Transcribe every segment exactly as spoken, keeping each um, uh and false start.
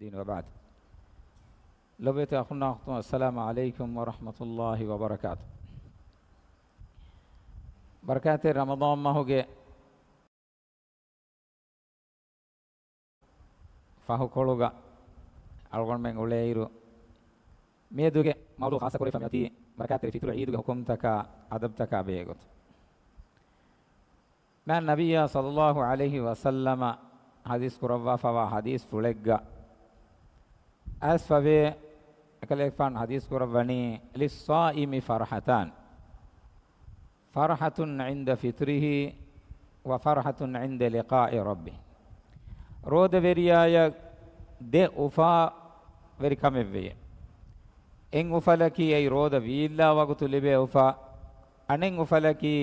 ދީން ވަބަޢްދު. ލޮބުވެތި އަޚުންނާ އުޚްތުން، އައްސަލާމު ޢަލައިކުމް ވަރަޙްމަތުﷲި ވަބަރަކާތު. ބަރަކާތްތެރި ރަމަޟާން މަހުގެ ފަހުކޮޅުގަ އަޅުގަނޑުމެން އުޅޭއިރު، މިއަދުގެ މައުޟޫޢު ޚާއްޞަކުރެވިފަ މިއޮތީ ބަރަކާތްތެރި ފިޠުރު ޢީދުގެ ޙުކުމްތަކާ އަދަބުތަކާ ބެހޭގޮތުން. މާތް ނަބިއްޔާ ޞައްލައްލާހު ޢަލައިހި ވަސައްލަމަ ޙަދީޘް ކުރައްވާފަވާ ޙަދީޘްފުޅެއްގަ އައިސްފަވޭ، އެކަލޭގެފާނު ޙަދީޘް ކުރައްވަނީ، "ލިއްޞާއިމި ފަރްޙަތާން، ފަރްޙަތުން ޢިންދަ ފިޠުރިހި، ވަ ފަރްޙަތުން ޢިންދަ ލިޤާއި ރައްބި." ރޯދަވެރިޔާޔަށް ދެ އުފާވެރިކަމެއްވެޔޭ. އެއް އުފަލަކީ އެއީ ރޯދަ ވީއްލާ ވަގުތު ލިބޭ އުފާ، އަނެއް އުފަލަކީ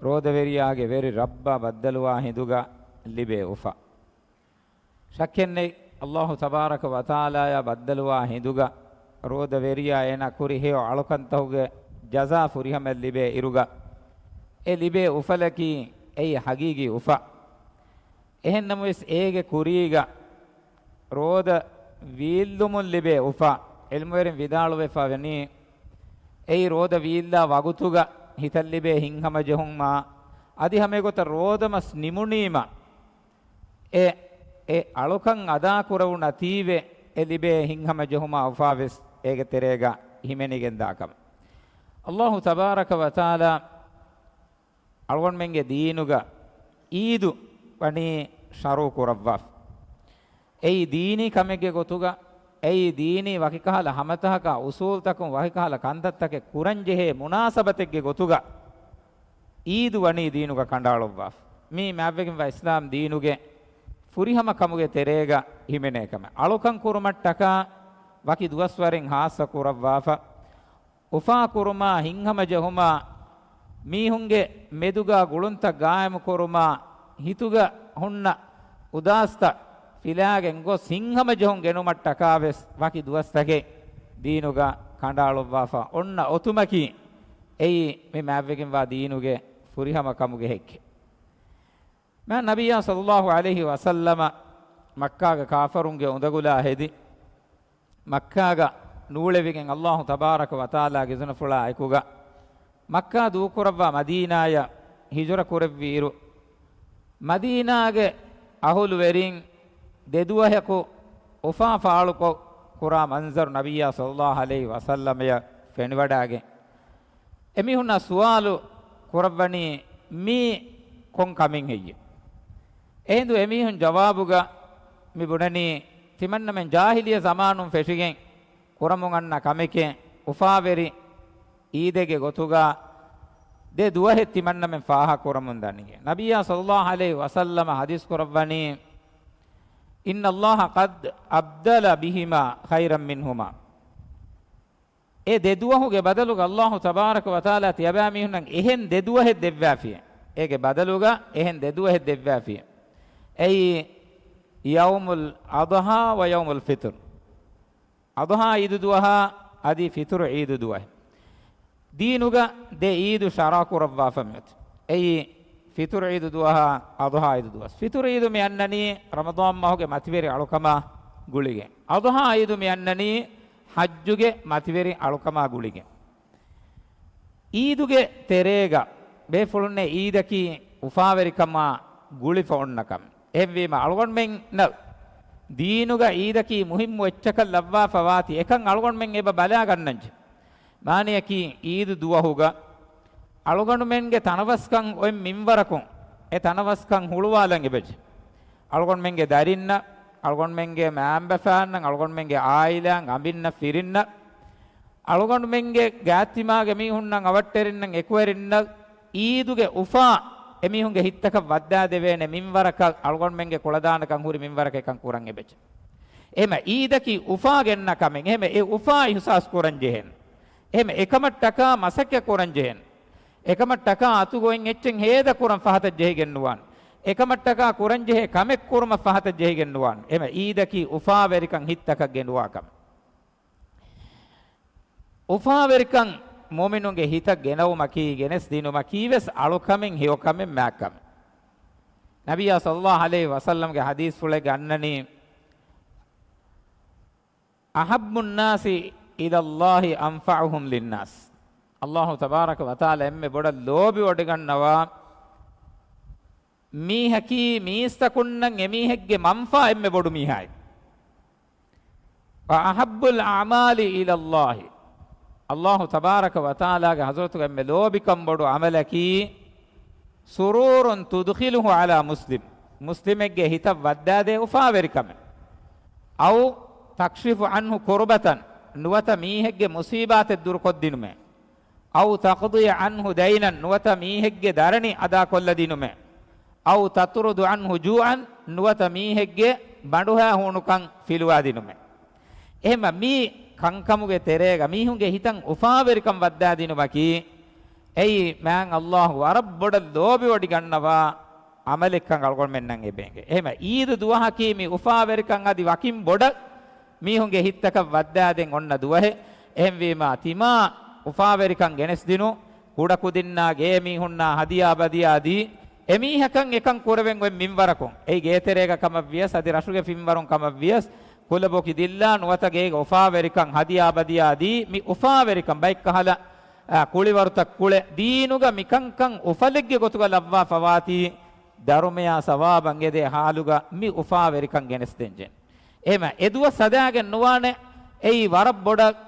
ރޯދަވެރިޔާގެ ވެރި ރައްބާ ބައްދަލުވާ ހިނދުގަ ލިބޭ އުފާ. ޝައްކެއްނެތް، އައްލާހު ތަބާރަކަ ވަތަޢާލާޔާ ބައްދަލުވާ ހިނދުގަ ރޯދަވެރިޔާ އޭނާ ކުރި ހެޔޮ އަޅުކަންތަކުގެ ޖަޒާ ފުރިހަމަ ލިބޭ އިރުގަ، އެ ލިބޭ އުފަލަކީ އެއީ ޙަޤީޤީ އުފާ. އެހެންނަމަވެސް، އޭގެ ކުރީގަ ރޯދަ ވީއްލުމުން ލިބޭ އުފާ، ޢިލްމުވެރިން ވިދާޅުވެފަ ވަނީ، އެއީ ރޯދަ ވީއްލާ ވަގުތުގަ ހިތަށް ލިބޭ ހިތްހަމަޖެހުމާ، އަދި ހަމައެގޮތަށް ރޯދަމަސް ނިމުނީމަ، އެ، އެ އަޅުކަން އަދާކުރެވުނަތީވެ، އެ ލިބޭ ހިތްހަމަޖެހުމާ އުފާވެސް އޭގެ ތެރޭގަ ހިމެނިގެންދާކަމަށް. އައްލާހު ތަބާރަކަ ވަތަޢާލާ އަޅުގަނޑުމެންގެ ދީނުގަ ޢީދު ވަނީ ޝަރުޢު ކުރައްވާފަ. އެއީ ދީނީ ކަމެއްގެ ގޮތުގަ، އެއީ ދީނީ ވަކިކަހަލަ ހަމަތަކަކާ އުޞޫލުތަކުން ވަކިކަހަލަ ކަންތައްތަކެއް ކުރަންޖެހޭ މުނާސަބަތެއްގެ ގޮތުގަ ޢީދު ވަނީ ދީނުގަ ކަނޑައަޅުއްވާފަ. މީ މާތްވެގެންވާ އިސްލާމް ދީނުގެ ފުރިހަމަ ކަމުގެ ތެރޭގަ ހިމެނޭ ކަމެއް. އަޅުކަން ކުރުމަށްޓަކާ ވަކި ދުވަސްވަރެއް ޚާއްޞަ ކުރައްވާފަ. އުފާ ކުރުމާ، ހިތްހަމަޖެހުމާ، މީހުންގެ މެދުގާ ގުޅުންތައް ގާއިމު ކުރުމާ، ހިތުގަ ހުންނަ އުދާސްތައް ފިލާގެން ގޮސް ހިތްހަމަޖެހުން ގެނުމަށްޓަކާވެސް ވަކި ދުވަސްތަކެއް ދީނުގަ ކަނޑައަޅުއްވާފަ. އޮންނަ އޮތުމަކީ އެއީ މި މާތްވެގެންވާ ދީނުގެ ފުރިހަމަ ކަމުގެ ހެއްކެއް. މާތް ނަބިއްޔާ ޞައްލައްލާހު ޢަލައިހި ވަސައްލަމަ މައްކާގެ ކާފަރުންގެ އުނދަގުލާ ހެދި، މައްކާގަ ނޫޅެވިގެން އައްލާހު ތަބާރަކަ ވަތަޢާލާގެ އިޒުނަފުޅާ އެކުގަ، މައްކާ ދޫކުރައްވާ މަދީނާޔަށް ހިޖުރަ ކުރެއްވިއިރު، މަދީނާގެ އަހުލުވެރިން ދެދުވަހަކު އުފާ ފާޅުކޮށް ކުރާ މަންޒަރު ނަބިއްޔާ ޞައްލައްލާހު ޢަލައިހި ވަސައްލަމަޔަށް ފެނިވަޑައިގެން، އެމީހުންނާ ސުވާލު ކުރައްވަނީ، މީ ކޮން ކަމެއް ހެއްޔެވެ؟ އެހިނދު އެމީހުން ޖަވާބުގަ މި ބުނަނީ، ތިމަންނަމެން ޖާހިލިއްޔަ ޒަމާނުން ފެށިގެން ކުރަމުން އަންނަ ކަމެކޭ، އުފާވެރި ޢީދެއްގެ ގޮތުގަ ދެ ދުވަހެއް ތިމަންނަމެން ފާހަގަ ކުރަމުން ދަނީ. ނަބިއްޔާ ޞައްލައްލާހު ޢަލައިހި ވަސައްލަމަ ޙަދީޘް ކުރައްވަނީ، "إن الله قد أبدل بهما خيرا منهما." އެ ދެ ދުވަހުގެ ބަދަލުގަ އައްލާހު ތަބާރަކަ ވަތަޢާލާ ތިޔަބައިމީހުންނަށް އެހެން ދެ ދުވަހެއް ދެއްވާފި. އޭގެ ބަދަލުގަ އެހެން ދެ ދުވަހެއް ދެއްވާފި. އެއީ، يوم الأضحى ويوم الفطر. އަޟްޙާ ޢީދު ދުވަހާ އަދި ފިޠުރު ޢީދު ދުވަހެއް. ދީނުގަ ދެ ޢީދު ޝަރުޢު ކުރައްވާފަ މިއޮތީ. އެއީ، ފިޠުރު ޢީދު ދުވަހާ އަޟްޙާ ޢީދު ދުވަސް. ފިޠުރު ޢީދު މި އަންނަނީ ރަމަޟާން މަހުގެ މަތިވެރި އަޅުކަމާ ގުޅިގެން. އަޟްޙާ ޢީދު މި އަންނަނީ ޙައްޖުގެ މަތިވެރި އަޅުކަމާ ގުޅިގެން. ޢީދުގެ ތެރޭގަ ބޭފުޅުންނޭ ޢީދަކީ އުފާވެރިކަމާ ގުޅިފަ އޮންނަ ކަމެއް. އެހެންވީމަ، އަޅުގަނޑުމެންނަށް ދީނުގަ ޢީދަކީ މުހިއްމު އެއްޗަކަށް ލައްވާފަ ވާތީ، އެކަން އަޅުގަނޑުމެން އެބަ ބަލާ ގަންނަންޖެ. މާނަޔަކީ، ޢީދު ދުވަހުގަ އަޅުގަނޑުމެންގެ ތަނަވަސްކަން އޮތް މިންވަރަކުން، އެ ތަނަވަސްކަން ހުޅުވާލަން އެބަޖެ. އަޅުގަނޑުމެންގެ ދަރިންނަށް، އަޅުގަނޑުމެންގެ މައިންބަފައިންނަށް، އަޅުގަނޑުމެންގެ ޢާއިލާ އަނބިންނަށް ފިރިންނަށް، އަޅުގަނޑުމެންގެ ގާތްތިމާގެ މީހުންނަށް، އަވަށްޓެރިންނަށް، އެކުވެރިންނަށް ޢީދުގެ އުފާ އެމީހުންގެ ހިތްތަކަށް ވައްދާދެވޭނެ މިންވަރަކަށް، އަޅުގަނޑުމެންގެ ކުޅަދާނަކަން ހުރި މިންވަރަކަށް އެކަން ކުރަން އެބަޖެ. އެހެމަ ޢީދަކީ އުފާ ގެންނަ ކަމެއް. އެހެމަ އެ އުފާ އިޙްސާސް ކުރަން ޖެހޭނެ. އެހެމަ އެކަމަށްޓަކާ މަސައްކަތް ކުރަން ޖެހޭނެ. އެކަމަށްޓަކާ އަތުގަ އޮތް އެއްޗެއް ހޭދަ ކުރަން ފަހަތަށް ޖެހިގެން ނުވާނެ. އެކަމަށްޓަކާ ކުރަންޖެހޭ ކަމެއް ކުރުމަށް ފަހަތަށް ޖެހިގެން ނުވާނެ. އެހެމަ ޢީދަކީ އުފާވެރިކަން ހިތްތަކަށް ގެންނުވާ ކަމެއް. އުފާވެރިކަން މުއުމިނުންގެ ހިތަށް ގެނައުމަކީ، ގެނެސްދިނުމަކީ ވެސް އަޅުކަމެއް، ހެޔޮކަމެއް، މާތްކަމެއް. ނަބިއްޔާ ޞައްލައްލާހު ޢަލައިހި ވަސައްލަމްގެ ޙަދީޘްފުޅެއްގަ އަންނަނީ، أحب الناس إلى الله أنفعهم للناس. ﷲ ތަބާރަކަ ވަތަޢާލާ އެންމެ ބޮޑަށް ލޯބިވޮޑިގަންނަވާ މީހަކީ، މީސްތަކުންނަށް އެމީހެއްގެ މަންފާ އެންމެ ބޮޑު މީހާއި. وأحب الأعمال إلى الله. ﷲ ތަބާރަކަ ވަތަޢާލާގެ ޙަޟްރަތުގަ އެންމެ ލޯބިކަން ބޮޑު ޢަމަލަކީ، سرور تدخله على مسلم، މުސްލިމެއްގެ ހިތަށް ވައްދާދޭ އުފާވެރިކަމެއް. أو تكشف عنه كربة، ނުވަތަ މީހެއްގެ މުޞީބާތެއް ދުރުކޮށްދިނުމެއް. أو تقضي عنه دينا، ނުވަތަ މީހެއްގެ ދަރަނި އަދާކޮށްލަދިނުމެއް. أو تطرد عنه جوعا، ނުވަތަ މީހެއްގެ ބަނޑުހައިހޫނުކަން ފިލުވާދިނުމެއް. އެހެންމަ މި ކަންކަމުގެ ތެރޭގަ މީހުންގެ ހިތަށް އުފާވެރިކަން ވައްދާދިނުމަކީ، އެއީ މާތް ﷲ ވަރަށް ބޮޑަށް ލޯބިވޮޑިގަންނަވާ ޢަމަލެއްކަން އަޅުގަނޑުމެންނަށް އެބޭނގެ. އެހެންމަ ޢީދު ދުވަހަކީ މި އުފާވެރިކަން އަދި ވަކިން ބޮޑަށް މީހުންގެ ހިތްތަކަށް ވައްދާދޭން އޮންނަ ދުވަހެއް. އެހެންވީމާ، ތިމާ އުފާވެރިކަން ގެނެސްދިނުން، ކުޑަކުދިންނާ ގޭ މީހުންނާ ހަދިޔާ ބަދިޔާ ދީ، އެމީހަކަށް އެކަން ކުރެވެން އޮތް މިންވަރަކުން، އެއީ ގޭތެރޭގަ ކަމަށްވިޔަސް، އަދި ރަށުގެ ފިންވަރުން ކަމަށްވިޔަސް، ކުލަބޮކި ދިއްލާ ނުވަތަ ގޭގެ އުފާވެރިކަން ހަދިޔާ ބަދިޔާ ދީ، މި އުފާވެރިކަން ބައެއްކަހަލަ، އާ، ކުޅިވަރުތައް ކުޅެ ދީނުގަ މިކަންކަން އުފަލެއްގެ ގޮތުގަ ލައްވާފަވާތީ، ދަރުމަޔާ ސަވާބަށް އެދޭ ހާލުގަ މި އުފާވެރިކަން ގެނެސްދެންޖެ. އެހެމަ އެ ދުވަސް ހަދާގެން ނުވާނެ، އެއީ ވަރަށް ބޮޑަށް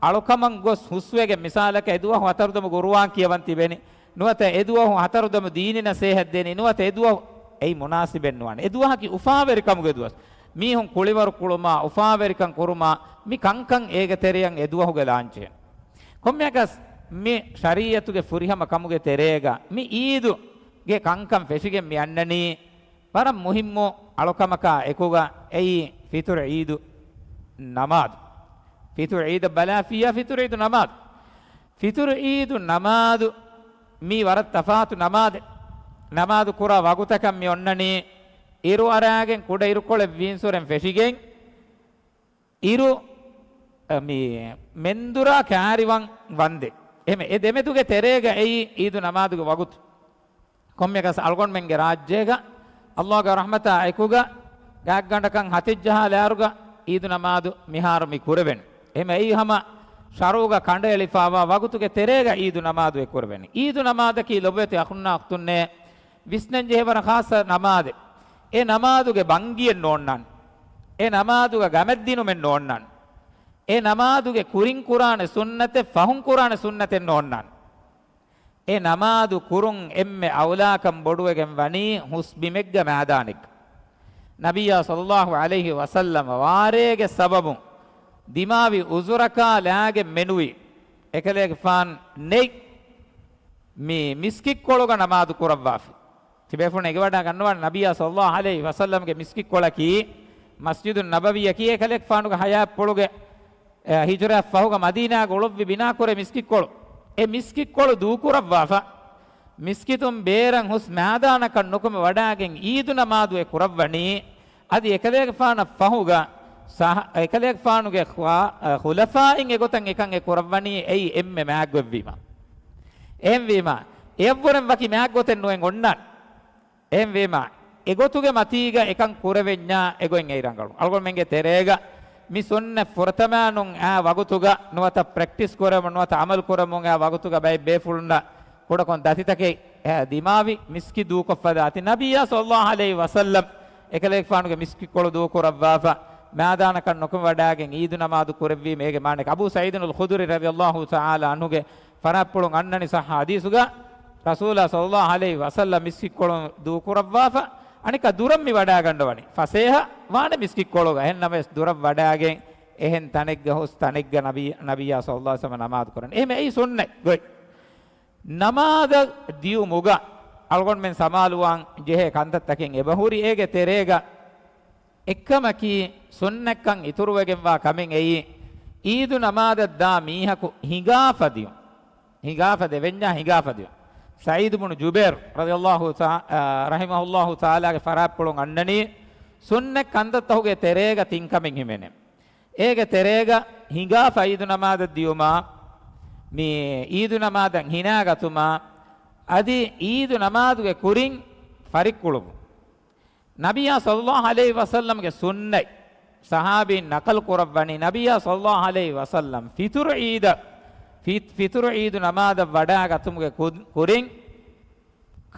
އަޅުކަމަށް ގޮސް ހުސްވެގެން، މިސާލަކަށް އެ ދުވަހު ހަތަރުދަމު ގުރުއާން ކިޔަވަން ތިބެނީ، ނުވަތަ އެ ދުވަހު ހަތަރުދަމު ދީނީ ނަސޭހަތް ދޭނީ، ނުވަތަ އެ ދުވަހު، އެއީ މުނާސިބެއް ނުވާނެ. އެ ދުވަހަކީ އުފާވެރިކަމުގެ ދުވަސް. މީހުން ކުޅިވަރު ކުޅުމާ، އުފާވެރިކަން ކުރުމާ، މި ކަންކަން އޭގެ ތެރެއަށް އެ ދުވަހުގަ ލާންޗޭ. ކޮންމެއަކަސް މި ޝަރީޢަތުގެ ފުރިހަމަ ކަމުގެ ތެރޭގަ މި ޢީދުގެ ކަންކަން ފެށިގެން މި އަންނަނީ، ވަރަށް މުހިއްމު އަޅުކަމަކާ އެކުގަ އެއީ ފިތުރު ޢީދު ނަމާދު. ފިތުރު ޢީދަށް ބަލާފިއްޔާ ފިތުރު ޢީދު ނަމާދު. ފިތުރު ޢީދު ނަމާދު މީ ވަރަށް ތަފާތު ނަމާދެއް. ނަމާދު ކުރާ ވަގުތަކަށް މި އޮންނަނީ އިރު އަރާގެން ކުޑަ އިރުކޮޅެއް ވީންސުރެން ފެށިގެން، އިރު، އަ، މި މެންދުރާ ކާރިވަން ވަންދެ. އެހެމެ އެ ދެމެދުގެ ތެރޭގަ އެއީ ޢީދު ނަމާދުގެ ވަގުތު. ކޮންމެއަކަސް އަޅުގަނޑުމެންގެ ރާއްޖޭގަ ﷲގެ ރަޙްމަތާ އެކުގަ ގާތްގަނޑަކަށް ހަތިއްޖަހާ ލާރުގަ ޢީދު ނަމާދު މިހާރު މި ކުރެވެން. އެހެމެ އެއީ ހަމަ ޝަރުޢުގަ ކަނޑައެޅިފާވާ ވަގުތުގެ ތެރޭގަ ޢީދު ނަމާދު އެ ކުރެވެނީ. ޢީދު ނަމާދަކީ ލޮބުވެތި އަޚުންނާ އުޚްތުންނޭ، ވިސްނަންޖެހޭ ވަރަށް ޚާއްޞަ ނަމާދެއް. އެ ނަމާދުގެ ބަންގިއެއް ނޯންނާނެ. އެ ނަމާދުގަ ގަމެއް ދިނުމެއް ނޯންނާނެ. އެ ނަމާދުގެ ކުރިން ކުރާނެ ސުންނަތެއް ފަހުން ކުރާނެ ސުންނަތެއް ނޯންނާނެ. އެ ނަމާދު ކުރުން އެންމެ އައުލާކަން ބޮޑުވެގެން ވަނީ ހުސް ބިމެއްގަ މައިދާނެއްގަ. ނަބިއްޔާ ޞައްލައްލާހު ޢަލައިހި ވަސައްލަމަ ވާރޭގެ ސަބަބުން ދިމާވި ޢުޛުރަކާ ލާގެން މެނުވީ އެކަލޭގެފާން ނެތް މި މިސްކިތްކޮޅުގަ ނަމާދު ކުރައްވާފި. ތިބޭފުޅުން އެނގިވަޑައިގަންނަވާނެ، ނަބިއްޔާ ޞައްލައްލާހު ޢަލައިހި ވަސައްލަމްގެ މިސްކިތްކޮޅަކީ މަސްޖިދުއް ނަބަވީއަކީ އެކަލޭގެފާނުގެ ޙަޔާތްޕުޅުގެ، އެ، ހިޖުރައަށްފަހުގަ މަދީނާގަ އުޅުއްވި ބިނާކުރެ މިސްކިތްކޮޅު. އެ މިސްކިތްކޮޅު ދޫކުރައްވާފަ، މިސްކިތުން ބޭރަށް ހުސް މައިދާނަކަށް ނުކުމެ ވަޑައިގެން ޢީދު ނަމާދު އެ ކުރައްވަނީ، އަދި އެކަލޭގެފާނަށް ފަހުގަ ސަހ-، އެކަލޭގެފާނުގެ ޚު-، އަ، ޚުލަފާއިން އެގޮތަށް އެކަން އެ ކުރައްވަނީ އެއީ އެންމެ މާތް ގޮތްވީމަ. އެހެންވީމަ، އެއަށްވުރެން ވަކި މާތް ގޮތެއް ނުއެއް އޮންނާނެ. އެހެންވީމަ، އެގޮތުގެ މަތީގަ އެކަން ކުރެވެންޏާ އެގޮތް އެއީ ރަނގަޅު. އަޅުގަނޑުމެންގެ ތެރޭގަ މި ސުންނަތް ފުރަތަމައިނުން އާ ވަގުތުގަ ނުވަތަ ޕްރެކްޓިސް ކުރަމުން ނުވަތަ ޢަމަލު ކުރަމުން އާ ވަގުތުގަ ބައެއް ބޭފުޅުންނަށް ކުޑަކޮށް ދަތިތަކެއް، އެ، ދިމާވި މިސްކިތް ދޫކޮށްފަ ދާތީ. ނަބިއްޔާ ޞައްލައްލާހު ޢަލައިހި ވަސައްލަމް އެކަލޭގެފާނުގެ މިސްކިތްކޮޅު ދޫކުރައްވާފަ، މައިދާނަކަށް ނުކުމެ ވަޑައިގެން ޢީދު ނަމާދު ކުރެއްވީމަ. އޭގެ މާނައަކީ އަބޫ ސަޢީދުލް ޚުދުރީ ރަޟިޔައްލާހު ތަޢާލާ ޢަންހުގެ ފަރާތްޕުޅުން އަންނަނީ ޞައްޙަ ޙަދީޘުގަ، ރަސޫލާ ޞައްލައްލާހު ޢަލައިހި ވަސައްލަމް މިސްކިތްކޮޅު ދޫކުރައްވާފަ، އަނެއްކާ ދުރަށް މި ވަޑައިގަންނަވަނީ. ފަސޭހަ ވާނެ މިސްކިތްކޮޅުގަ. އެހެން ނަމަވެސް ދުރަށް ވަޑައިގެން އެހެން ތަނެއްގަ ހުސް ތަނެއްގަ ނަބި-، ނަބިއްޔާ ޞައްލައްލާހު ޢަލައިހި ވަސައްލަމް ނަމާދު ކުރަނީ. އެހެމެ އެއީ ސުންނަތް ގޮތް. ނަމާދަށް ދިޔުމުގަ އަޅުގަނޑުމެން ސަމާލުވާން ޖެހޭ ކަންތައްތަކެއް އެބަހުރި. އޭގެ ތެރޭގަ އެއްކަމަކީ، ސުންނަތްކަން އިތުރުވެގެންވާ ކަމެއް އެއީ، ޢީދު ނަމާދަށް ދާ މީހަކު ހިނގާފަ ދިޔުން. ހިނގާފަ ދެވެންޏާ ހިނގާފަ ދިޔުން. ސަޢީދު ބުނު ޖުބައިރު ރަޟިޔައްލާހު ތަ-، އާ، ރަޙިމަހުﷲ ތަޢާލާގެ ފަރާތްޕުޅުން އަންނަނީ، ސުންނަތް ކަންތައްތަކުގެ ތެރޭގަ ތިން ކަމެއް ހިމެނޭ. އޭގެ ތެރޭގަ ހިނގާފަ ޢީދު ނަމާދަށް ދިޔުމާ، މި ޢީދު ނަމާދަށް ހިނާގަތުމާ، އަދި ޢީދު ނަމާދުގެ ކުރިން ފަރިއްކުޅުވުން. ނަބިއްޔާ ޞައްލައްލާހު ޢަލައިހި ވަސައްލަމްގެ ސުންނަތް. ޞަޙާބީން ނަޤަލު ކުރައްވަނީ، ނަބިއްޔާ ޞައްލައްލާހު ޢަލައިހި ވަސައްލަމް ފިޠުރު ޢީދަށް، ފި-، ފިޠުރު ޢީދު ނަމާދަށް ވަޑާގަތުމުގެ ކު-، ކުރިން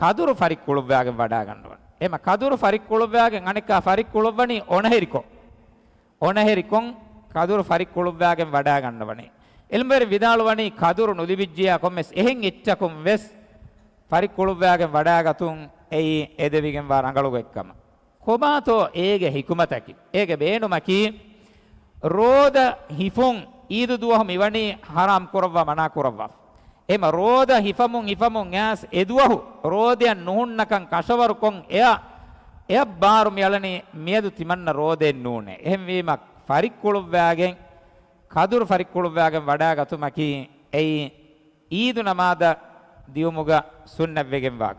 ކަދުރު ފަރިއްކުޅުއްވާގެން ވަޑާގަންނަވަން. އެމަ ކަދުރު ފަރިއްކުޅުއްވާގެން އަނެއްކާ ފަރިއްކުޅުއްވަނީ އޮނަހެރިކޮށް. އޮނަހެރިކޮށް ކަދުރު ފަރިއްކުޅުއްވާގެން ވަޑާގަންނަވަނީ. ޢިލްމުވެރިން ވިދާޅުވަނީ، ކަދުރު ނުލިބިއްޖިޔާ ކޮންމެސް އެހެން އެއްޗަކުން ވެސް ފަރިއްކުޅުއްވާގެން ވަޑާގަތުން އެއީ އެދެވިގެންވާ ރަނގަޅު ގޮތްކަމަށް. ކޮބާތޯ އޭގެ ޙިކުމަތަކީ؟ އޭގެ ބޭނުމަކީ، ރޯދަ ހިފުން އީދު ދުވަހު މިވަނީ ޙަރާމް ކުރައްވާ، މަނާ ކުރައްވާ. އެމަ ރޯދަ ހިފަމުން ހިފަމުން އައިސް އެދުވަހު ރޯދައަށް ނުހުންނަކަން ކަށަވަރުކޮށް އެއަށް، އެއަށް ބާރު މިއަޅަނީ މިއަދު ތިމަންނަ ރޯދައެއް ނޫނޭ. އެހެންވީމަ ފަރިއްކުޅުއްވާގެން، ކަދުރު ފަރިއްކުޅުއްވާގެން ވަޑާގަތުމަކީ އެއީ އީދު ނަމާދަށް ދިއުމުގަ ސުންނަތްވެގެންވާ.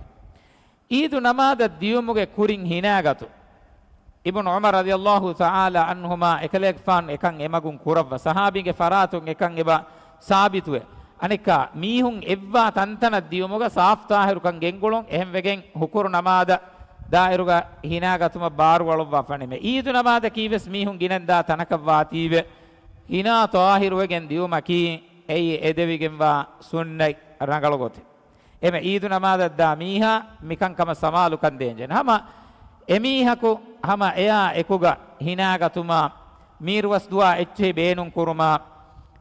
އީދު ނަމާދަށް ދިއުމުގެ ކުރިން ހިނާގަތު، އިބްނު ޢުމަރު ރަޟިޔައްލާހު ތަޢާލާ ޢަންހުމާ އެކަލޭގެފާނު އެކަން އެމަގުން ކުރައްވާ، ޞަޙާބީންގެ ފަރާތުން އެކަން އެބަ ސާބިތުވޭ. އަނެއްކާ، މީހުން އެއްވާ ތަންތަނަށް ދިއުމުގަ ސާފު ޠާހިރުކަން ގެންގުޅުން، އެހެންވެގެން ހުކުރު ނަމާދަށް ދާއިރުގަ ހިނާގަތުމަށް ބާރުއަޅުއްވާފަ ނިމޭ. އީދު ނަމާދަކީ ވެސް މީހުން ގިނަންދާ ތަނަކަށް ވާތީވެ، ހިނާ ޠާހިރުވެގެން ދިއުމަކީ އެއީ އެދެވިގެންވާ ސުންނަތް ރަނގަޅު ގޮތެއް. އެމެ އީދު ނަމާދަށް ދާ މީހާ މިކަންކަމަށް ސަމާލުކަން ދޭންޖެހޭ. ހަމަ އެމީހަކު ހަމަ އެއާ އެކުގަ ހިނާގަތުމާ، މީރުވަސް ދުވާ އެއްޗެހި ބޭނުން ކުރުމާ،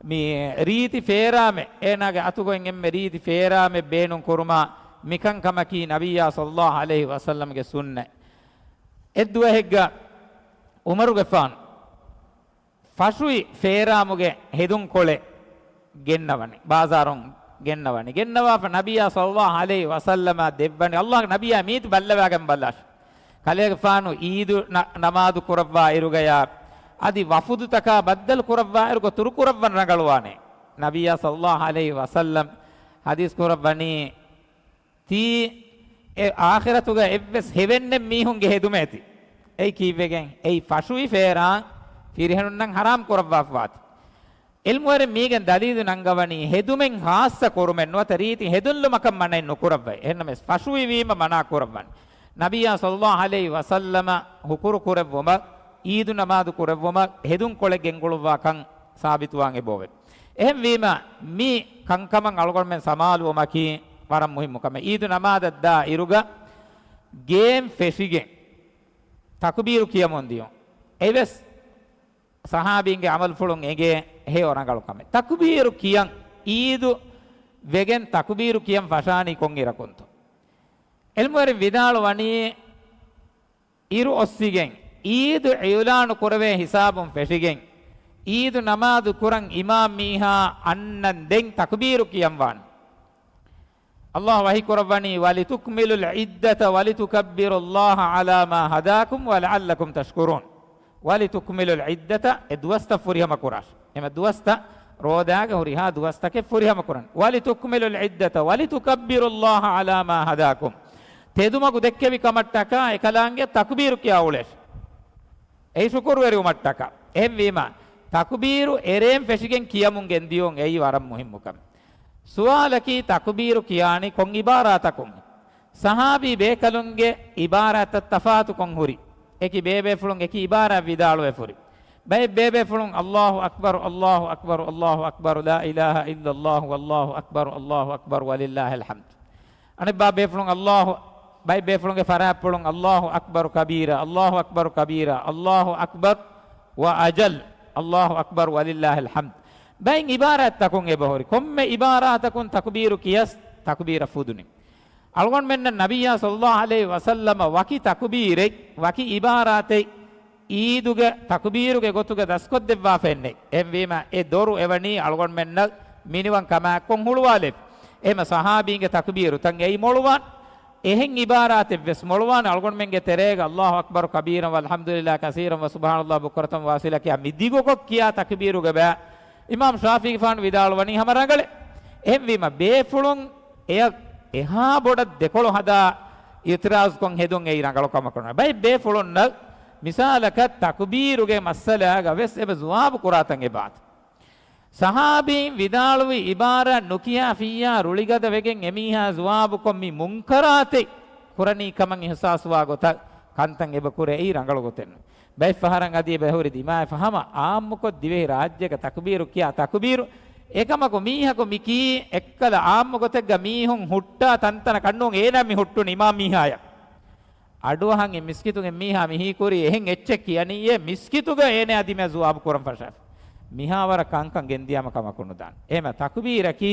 މި ރީތި ފޭރާމެއް، އޭނާގެ އަތުގައި އެންމެ ރީތި ފޭރާމެއް ބޭނުން ކުރުމާ، މިކަންކަމަކީ ނަބިއްޔާ ޞައްލައްލާހު ޢަލައިހި ވަސައްލަމްގެ ސުންނަތް. އެއްދުވަހެއްގަ ޢުމަރުގެފާނު ފަށުވި ފޭރާމުގެ ހެދުންކޮޅެއް ގެންނަވަނީ، ބާޒާރުން ގެންނަވަނީ. ގެންނަވާފަ ނަބިއްޔާ ޞައްލައްލާހު ޢަލައިހި ވަސައްލަމަށް ދެއްވަނީ. އައްލާހުގެ ނަބިއްޔާ މީތި ބައްލަވާގެން ބަލާށި. ކަލޭގެފާނު އީދު ނަ-، ނަމާދު ކުރައްވާ އިރުގަޔާ، އަދި ވަފުދުތަކާ ބައްދަލު ކުރައްވާ އިރުގަ ތުރު ކުރައްވަން ރަނގަޅުވާނެ. ނަބިއްޔާ ޞައްލައްލާހު ޢަލައިހި ވަސައްލަމް ޙަދީޘް ކުރައްވަނީ، ތީ އެ އާޚިރަތުގަ އެއްވެސް ހެވެންނެއް މީހުންގެ ހެދުމޭތި. އެއީ ކީއްވެގެން؟ އެއީ ފަށުވި ފޭރާން ފިރިހެނުންނަށް ޙަރާމް ކުރައްވާފަވާތި. ޢިލްމުވެރިން މީގެން ދަލީލު ނަންގަވަނީ، ހެދުމެއް ޚާއްޞަ ކުރުމެއް ނުވަތަ ރީތި ހެދުންލުމަކަށް މަނައެއް ނުކުރައްވައި. އެހެންނަމަވެސް ފަށުވި ވީމަ މަނާ ކުރައްވަން. ނަބިއްޔާ ޞައްލައްލާހު ޢަލައިހި ވަސައްލަމަ ހުކުރު ކުރެއްވުމަށް، އީދު ނަމާދު ކުރެއްވުމަށް ހެދުންކޮޅެއް ގެންގުޅުއްވާކަން ސާބިތުވާން އެބައޮވޭ. އެހެންވީމަ، މި ކަންކަމަށް އަޅުގަނޑުމެން ސަމާލުވުމަކީ ވަރަށް މުހިއްމު ކަމެއް. އީދު ނަމާދަށް ދާ އިރުގަ ގޭން ފެށިގެން ތަކުބީރު ކިޔަމުން ދިޔުން. އެވެސް ޞަޙާބީންގެ ޢަމަލުފުޅުން އެނގޭ ހެޔޮ ރަނގަޅު ކަމެއް. ތަކުބީރު ކިޔަން އީދު ވެގެން ތަކުބީރު ކިޔަން ފަށާނީ ކޮން އިރަކުންތޯ؟ ޢިލްމުވެރިން ވިދާޅުވަނީ، އިރު އޮއްސިގެން އީދު އިޢުލާނު ކުރެވޭ ހިސާބުން ފެށިގެން، އީދު ނަމާދު ކުރަން އިމާމް މީހާ އަންނަން ދެން ތަކުބީރު ކިޔަން ވާނެ. އައްލާހު ވަޙީ ކުރައްވަނީ، "وَلِتُكْمِلُوا الْعِدَّةَ وَلِتُكَبِّرُوا اللَّهَ عَلَىٰ مَا هَدَاكُمْ وَلَعَلَّكُمْ تَشْكُرُونَ." "وَلِتُكْمِلُوا الْعِدَّةَ" އެ ދުވަސްތައް ފުރިހަމަ ކުރާށި. އެމަ ދުވަސްތައް ރޯދާގެ ހުރިހާ ދުވަސްތަކެއް ފުރިހަމަ ކުރަން. "وَلِتُكْمِلُوا الْعِدَّةَ وَلِتُكَبِّرُوا اللَّهَ عَلَىٰ مَا هَدَاكُمْ." ތެދުމަގު ދެއްކެވި ކަމަށްޓަކާ އެކަލާނގެ ތަކުބީރު ކިޔާ އުޅޭށި. އެއީ ޝުކުރުވެރިވުމަށްޓަކާ. އެހެންވީމަ، ތަކުބީރު އެރޭން ފެށިގެން ކިޔަމުން ގެންދިޔުން އެއީ ވަރަށް މުހިއްމު ކަމެއް. ސުވާލަކީ، ތަކުބީރު ކިޔާނީ ކޮން އިބާރާތަކުން؟ ޞަޙާބީ ބޭކަލުންގެ އިބާރާތަށް ތަފާތުކޮށް ހުރި. އެކި ބޭބޭފުޅުން އެކި އިބާރާތް ވިދާޅުވެފަ ހުރި. ބައެއް ބޭބޭފުޅުން، "الله أكبر، الله أكبر، الله أكبر، لا إله إلا الله، والله أكبر، الله أكبر، ولله الحمد." އަނެއްބާ ބޭފުޅުން، އައްލާހު، ބައެއް ބޭފުޅުންގެ ފަރާތްޕުޅުން، "الله أكبر كبيرا، الله أكبر كبيرا، الله أكبر وأجل، الله أكبر ولله الحمد." ބައެއް އިބާރާތްތަކުން އެބަހުރި. ކޮންމެ އިބާރާތަކުން ތަކުބީރު ކިޔަސް، ތަކުބީރަށް ފުދުނި. އަޅުގަނޑުމެންނަށް ނަބިއްޔާ ޞައްލައްލާހު ޢަލައިހި ވަސައްލަމަ ވަކި ތަކުބީރެއް، ވަކި އިބާރާތެއް އީދުގެ ތަކުބީރުގެ ގޮތުގަ ދަސްކޮށްދެއްވާފައެއްނެތް. އެހެންވީމަ، އެ ދޮރު އެވަނީ އަޅުގަނޑުމެންނަށް މިނިވަން ކަމާއެއްކޮށް ހުޅުވާލެވި. އެހެމަ ޞަޙާބީންގެ ތަކުބީރުތައް އެއީ މޮޅުވާން. އެހެން އިބާރާތެއްވެސް މޮޅުވާން އަޅުގަނޑުމެންގެ ތެރޭގަ، "الله أكبر كبيرا والحمد لله كثيرا وسبحان الله بكرة وأصيلا" ކިޔާ މި ދިގުކޮށް ކިޔާ ތަކުބީރުގެ ބައި އިމާމް ޝާފިޢީގެފާނު ވިދާޅުވަނީ ހަމަ ރަނގަޅޭ. އެހެންވީމަ، ބޭފުޅުން އެޔަށް އެހާ ބޮޑަށް ދެކޮޅު ހަދާ އިޢުތިރާޒުކޮށް ހެދުން އެއީ ރަނގަޅު ކަމަކު ނޫން. ބައެއް ބޭފުޅުންނަށް މިސާލަކަށް ތަކުބީރުގެ މައްސަލާގަ ވެސް އެބަ ޖުވާބު ކުރާތަން އެބާތި. ޞަޙާބީން ވިދާޅުވި އިބާރާތް ނުކިޔާފިއްޔާ ރުޅިގަދަ ވެގެން އެމީހާ ޖުވާބުކޮށް މި މުންކަރާތެއް ކުރަނީ ކަމަށް އިޙްސާސްވާ ގޮތަށް ކަންތައް އެބަ ކުރޭ އެއީ ރަނގަޅު ގޮތެއް ނޫން. ބައެއް ފަހަރަށް އަދި އެބަ ހުރި ދިމާވެފަ ހަމަ އާއްމުކޮށް ދިވެހި ރާއްޖޭގަ ތަކުބީރު ކިޔާ ތަކުބީރު. އެކަމަކު މީހަކު މި ކީ އެއްކަލަ އާއްމު ގޮތެއްގަ މީހުން ހުއްޓާ ތަންތަނަކަށް ނޫން އޭނާ މި ހުއްޓުނީ އިމާމް މީހާޔަށް. އަޑުއަހަން އެ މިސްކިތުގެ މީހާ މިހީ ކުރީ އެހެން އެއްޗެއް ކިޔަނީއޭ މިސްކިތުގަ އޭނާ ދިމާ ޒުވާބު ކުރަން ފަށާފަ. މިހާ ވަރަށް ކަންކަން ގެންދިޔާމަ ކަމަކު ނުދާނެ. އެހެމަ ތަކުބީރަކީ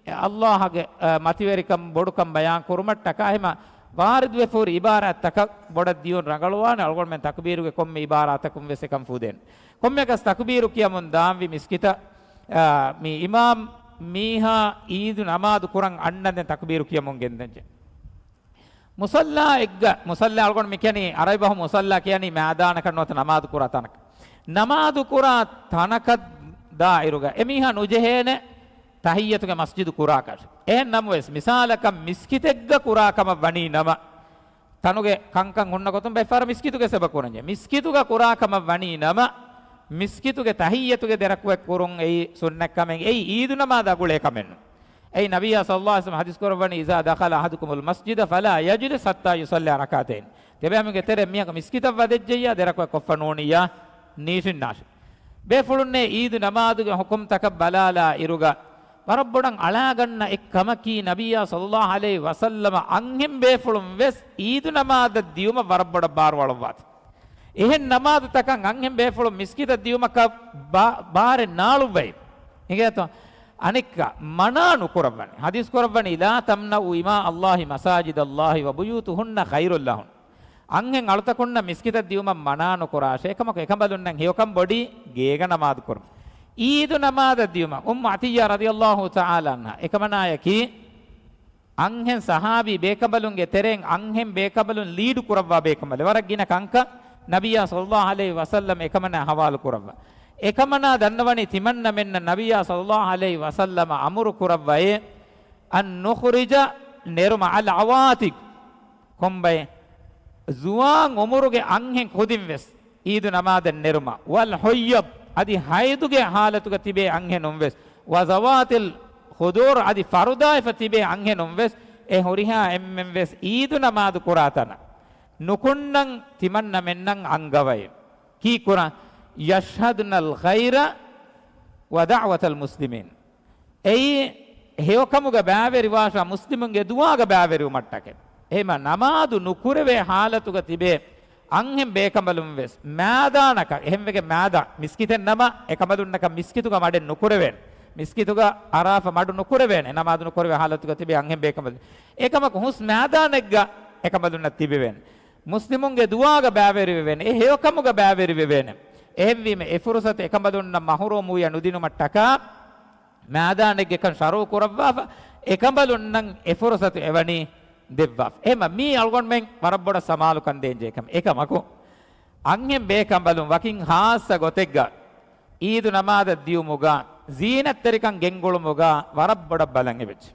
އެ އައްލާހުގެ، އަ، މަތިވެރިކަން ބޮޑުކަން ބަޔާން ކުރުމަށްޓަކާ އެހެމަ ވާރިދުވެފަ ހުރި އިބާރާތްތަކަށް ބޮޑަށް ދިޔުން ރަނގަޅުވާނެ. އަޅުގަނޑުމެން ތަކުބީރުގެ ކޮންމެ އިބާރާތަކުން ވެސް އެކަން ފުދޭނެ. ކޮންމެއަކަސް ތަކުބީރު ކިޔަމުން ދާންވީ މިސްކިތަށް، އާ، މި އިމާމް މީހާ އީދު ނަމާދު ކުރަން އަންނަންދެން ތަކުބީރު ކިޔަމުން ގެންދަންޖެ. މުޞައްލާއެއްގަ، މުޞައްލާ އަޅުގަނޑު މި ކިޔަނީ އަރަބި ބަހުން މުޞައްލާ ކިޔަނީ މައިދާނަކަށް ނުވަތަ ނަމާދު ކުރާ ތަނަކަށް. ނަމާދު ކުރާ ތަނަކަށް ދާއިރުގަ އެމީހާ ނުޖެހޭނެ ތަޙިއްޔަތުގެ މަސްޖިދު ކުރާކަށް. އެހެން ނަމަވެސް، މިސާލަކަށް މިސްކިތެއްގަ ކުރާ ކަމަށް ވަނީ ނަމަ، ތަނުގެ ކަންކަން ހުންނަ ގޮތުން ބައެއް ފަހަރަށް މިސްކިތުގެ ސަބަ ކުރަންޖެ. މިސްކިތުގަ ކުރާ ކަމަށް ވަނީ ނަމަ، މިސްކިތުގެ ތަޙިއްޔަތުގެ ދެރަކުވެ ކުރުން އެއީ ސުންނަތް ކަމެއް، އެއީ އީދު ނަމާދާ ގުޅޭ ކަމެއް ނޫން. އެއީ ނަބިއްޔާ ޞައްލައްލާހު ޢަލައިހި ވަސައްލަމަ ޙަދީޘް ކުރައްވަނީ، "إذا دخل أحدكم المسجد فلا يجلس حتى يصلي ركعتين." ތިބޭފުޅުންގެ ތެރެއަށް މީހަކު މިސްކިތަށް ވަދެއްޖެއްޔާ، ދެރަކުވެ ކޮށްފަ ނޫނިއްޔާ، ނީށިންނާށި. ބޭފުޅުންނޭ އީދު ނަމާދުގެ ޙުކުމްތަކަށް ބަލާލާ އިރުގަ، ވަރަށް ބޮޑަށް އަޅާގަންނަ އެއް ކަމަކީ، ނަބިއްޔާ ޞައްލައްލާހު ޢަލައިހި ވަސައްލަމަ އަންހެން ބޭފުޅުން ވެސް އީދު ނަމާދަށް ދިޔުމަށް ވަރަށް ބޮޑަށް ބާރު އަޅުއްވާތީ. އެހެން ނަމާދުތަކަށް އަންހެން ބޭފުޅުން މިސްކިތަށް ދިޔުމަކަށް ބާ-، ބާރެއް ނާޅުއްވައި. އިނގޭތޯ؟ އަނެއްކާ މަނާ ނުކުރައްވަނީ. ޙަދީޘް ކުރައްވަނީ، "لا تمنعوا إماء الله مساجد الله وبيوتهن خير لهن." އަންހެން އަޅުތަކުންނަށް މިސްކިތަށް ދިޔުމަށް މަނާ ނުކުރާށޭ. އެކަމަކު އެކަނބަލުންނަށް ހެޔޮކަން ބޮޑީ ގޭގަ ނަމާދު ކުރުން. އީދު ނަމާދަށް ދިޔުމަށް އުއްމު ޢަޠިއްޔާ ރަޟިޔައްލާހު ތަޢާލާ ޢަންހާ އެކަމަނާޔަކީ، އަންހެން ޞަޙާބީ ބޭކަނބަލުންގެ ތެރެއިން އަންހެން ބޭކަނބަލުން ލީޑު ކުރައްވާ ބޭކަނބަލެއް. ވަރަށް ގިނަ ކަންކަން ނަބިއްޔާ ޞައްލައްލާހު ޢަލައިހި ވަސައްލަމަ އެކަމަނާ ޙަވާލު ކުރައްވާ. އެކަމަނާ ދަންނަވަނީ ތިމަންނަމެންނަށް ނަބިއްޔާ ޞައްލައްލާހު ޢަލައިހި ވަސައްލަމަ އަމުރު ކުރައްވައޭ، "أن نخرج" ނެރުމަށް، "العواتق" ކޮންބައެއް؟ ޒުވާން އުމުރުގެ އަންހެން ކުދިން ވެސް އީދު ނަމާދަށް ނެރުމަށް، "والحيض" އަދި ޙައިޟުގެ ޙާލަތުގަ ތިބޭ އަންހެނުން ވެސް، "وذوات الخدور" އަދި ފަރުދާވެފަ ތިބޭ އަންހެނުން ވެސް، އެ ހުރިހާ އެންމެން ވެސް އީދު ނަމާދު ކުރާ ތަނަށް ނުކުންނަން ތިމަންނަމެންނަށް އަންގަވައި. ކީއްކުރަން؟ "يشهدن الخير ودعوة المسلمين." އެއީ ހެޔޮކަމުގަ ބައިވެރިވާށާ މުސްލިމުންގެ ދުޢާގަ ބައިވެރިވުމަށްޓަކައި. އެހެމަ ނަމާދު ނުކުރެވޭ ޙާލަތުގަ ތިބޭ އަންހެން ބޭކަނބަލުން ވެސް މައިދާނަކަށް، އެހެންވެގެން މައިދާ، މިސްކިތެއް ނަމަ، އެކަނބަލުންނަކަށް މިސްކިތުގަ މަޑެއް ނުކުރެވޭނެ. މިސްކިތުގަ އަރާފަ މަޑު ނުކުރެވޭނެ، ނަމާދު ނުކުރެވޭ ޙާލަތުގަ ތިބޭ އަންހެން ބޭކަނބަލުން. އެކަމަކު ހުސް މައިދާނެއްގަ އެކަނބަލުންނަށް ތިބެވޭނެ. މުސްލިމުންގެ ދުޢާގަ ބައިވެރިވެވޭނެ. އެ ހެޔޮކަމުގަ ބައިވެރިވެވޭނެ. އެހެންވީމަ އެ ފުރުޞަތު އެކަނބަލުންނަށް މަޙްރޫމުވިޔަ ނުދިނުމަށްޓަކާ، މައިދާނެއްގެކަން ޝަރުޢު ކުރައްވާފަ، އެކަނބަލުންނަށް އެ ފުރުޞަތު އެވަނީ ދެއްވާފަ. އެހެމަ މީ އަޅުގަނޑުމެން ވަރަށް ބޮޑަށް ސަމާލުކަން ދޭންޖެހޭ ކަމެއް. އެކަމަކު، އަންހެން ބޭކަނބަލުން ވަކިން ޚާއްޞަ ގޮތެއްގަ އީދު ނަމާދަށް ދިޔުމުގަ، ޒީނަތްތެރިކަން ގެންގުޅުމުގަ ވަރަށް ބޮޑަށް ބަލަން އެބަޖެ.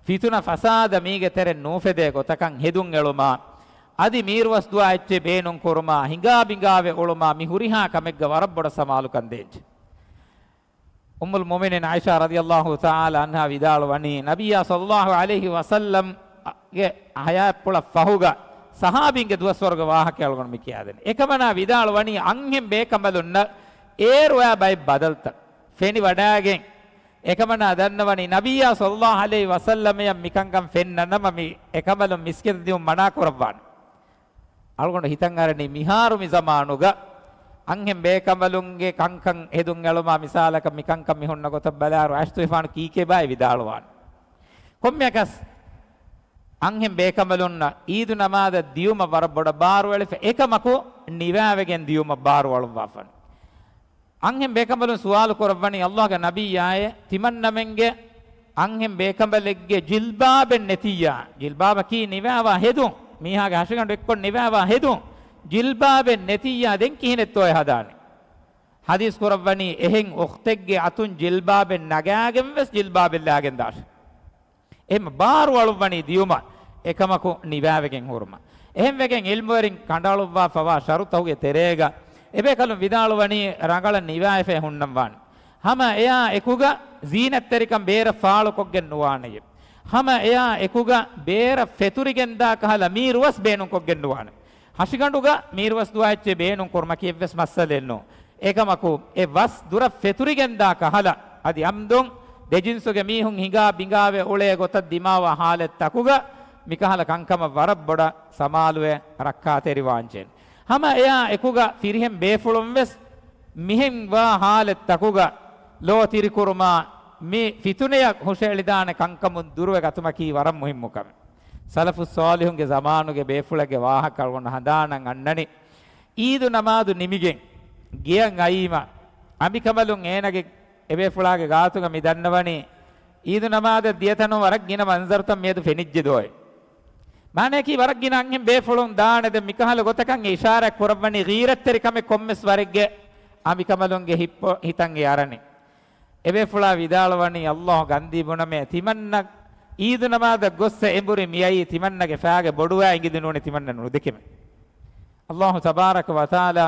ފިތުނަ ފަސާދަ މީގެ ތެރެއިން ނޫފެދޭ ގޮތަކަށް ހެދުން އެޅުމާ، އަދި މީރުވަސް ދުޢާ އެއްޗެއް ބޭނުން ކުރުމާ، ހިނގާ ބިނގާވެ އުޅުމާ، މި ހުރިހާ ކަމެއްގަ ވަރަށް ބޮޑަށް ސަމާލުކަން ދޭންޖެ. އުއްމުލް މުއުމިނީން ޢާއިޝާ ރަޟިޔައްލާހު ތަޢާލާ ޢަންހާ ވިދާޅުވަނީ، ނަބިއްޔާ ޞައްލައްލާހު ޢަލައިހި ވަސައްލަމްގެ ޙަޔާތްޕުޅަށް ފަހުގަ ޞަޙާބީންގެ ދުވަސްވަރުގެ ވާހަކަ އަޅުގަނޑު މި ކިޔާދެނީ. އެކަމަނާ ވިދާޅުވަނީ، އަންހެން ބޭކަނބަލުންނަށް އޭރުއާ ބައެއް ބަދަލުތައް ފެނިވަޑައިގެން، އެކަމަނާ ދަންނަވަނީ، ނަބިއްޔާ ޞައްލައްލާހު ޢަލައިހި ވަސައްލަމަޔަށް މިކަންކަން ފެންނަ ނަމަ، މި އެކަނބަލުން މިސްކިތަށް ދިޔުން މަނާ ކުރައްވާނެ. އަޅުގަނޑު ހިތަށް އަރަނީ، މިހާރު މި ޒަމާނުގަ އަންހެން ބޭކަނބަލުންގެ ކަންކަން ހެދުން އެޅުމާ، މިސާލަކަށް މި ކަންކަން މި ހުންނަ ގޮތަށް ބަލާއިރު، އައިސްތުވެފާނު ކީކޭ ބާއޭ ވިދާޅުވާނެ. ކޮންމެއަކަސް އަންހެން ބޭކަނބަލުންނަށް އީދު ނަމާދަށް ދިޔުމަށް ވަރަށް ބޮޑަށް ބާރު އެޅިފަ، އެކަމަކު ނިވާވެގެން ދިޔުމަށް ބާރު އަޅުއްވާފަން. އަންހެން ބޭކަނބަލުން ސުވާލު ކުރައްވަނީ، އައްލާހުގެ ނަބިއްޔާއޭ، ތިމަންނަމެންގެ އަންހެން ބޭކަނބަލެއްގެ ޖިލްބާބެއް ނެތިއްޔާ، ޖިލްބާބަކީ ނިވާވާ ހެދުން، މީހާގެ ހަށިގަނޑު އެއްކޮށް ނިވާވާ ހެދުން، ޖިލްބާބެއް ނެތިއްޔާ ދެން ކިހިނެއްތޯއޭ ހަދާނެ؟ ޙަދީޘް ކުރައްވަނީ، އެހެން އުޚްތެއްގެ އަތުން ޖިލްބާބެއް ނަގާގެން ވެސް ޖިލްބާބެއް ލާގެން ދާށޭ. އެހެން ބާރު އަޅުއްވަނީ ދިޔުމަށް، އެކަމަކު ނިވާވެގެން ހުރުމަށް. އެހެންވެގެން ޢިލްމުވެރިން ކަނޑައަޅުއްވާފަވާ ޝަރުޠުތަކުގެ ތެރޭގަ އެބޭކަލުން ވިދާޅުވަނީ ރަނގަޅަށް ނިވާވެފަ ހުންނަން ވާނެ. ހަމަ އެއާ އެކުގަ ޒީނަތްތެރިކަން ބޭރަށް ފާޅުކޮށްގެން ނުވާނެޔޭ. ހަމަ އެއާ އެކުގަ ބޭރަށް ފެތުރިގެންދާ ކަހަލަ މީރުވަސް ބޭނުންކޮށްގެން ނުވާނެ. އަށިގަނޑުގަ މީރުވަސް ދުވާ އެއްޗެއް ބޭނުން ކުރުމަކީ އެއްވެސް މައްސަލައެއް ނޫން. އެކަމަކު، އެ ވަސް ދުރަށް ފެތުރިގެންދާ ކަހަލަ، އަދި އަމްދުން ދެޖިންސުގެ މީހުން ހިނގާ ބިނގާވެ އުޅޭ ގޮތަށް ދިމާވާ ހާލަތްތަކުގަ، މިކަހަލަ ކަންކަމަށް ވަރަށް ބޮޑަށް ސަމާލުވެ ރައްކާތެރިވާންޖެހޭ. ހަމަ އެއާ އެކުގަ ފިރިހެން ބޭފުޅުން ވެސް މިހެން ވާ ހާލަތްތަކުގަ ލޯ ތިރިކުރުމާ، މި ފިތުނަޔަށް ހުށައެޅިދާނެ ކަންކަމުން ދުރުވެ ގަތުމަކީ ވަރަށް މުހިއްމު ކަމެއް. ސަލަފުއް ޞާލިޙުންގެ ޒަމާނުގެ ބޭފުޅެއްގެ ވާހަކަ އަޅުގަނޑު ހަނދާނަށް އަންނަނީ، އީދު ނަމާދު ނިމިގެން ގެޔަށް އައީމަ، އަނބިކަނބަލުން އޭނާގެ އެބޭފުޅާގެ ގާތުގަ މި ދަންނަވަނީ، އީދު ނަމާދަށް ދިޔަތަނުން ވަރަށް ގިނަ މަންޒަރުތައް މިއަދު ފެނިއްޖެ ދޯއޭ. މާނަޔަކީ ވަރަށް ގިނަ އަންހެން ބޭފުޅުން ދާނެ. ދެން މިކަހަލަ ގޮތަކަށް އިޝާރާތް ކުރައްވަނީ ޣީރަތްތެރިކަމެއް ކޮންމެސް ވަރެއްގެ އަނބިކަނބަލުންގެ ހިތްޕޮ-، ހިތަށް އެ އަރަނީ. އެބޭފުޅާ ވިދާޅުވަނީ، ﷲ ގަންދީ ބުނަމޭ، ތިމަންނަ އީދު ނަމާދަށް ގޮއްސަ އެނބުރި މިއައީ ތިމަންނަގެ ފައިގެ ބޮޑުވާ އިނގިލި ނޫނީ ތިމަންނަ ނުދެކެމޭ. ﷲ ތަބާރަކަ ވަތަޢާލާ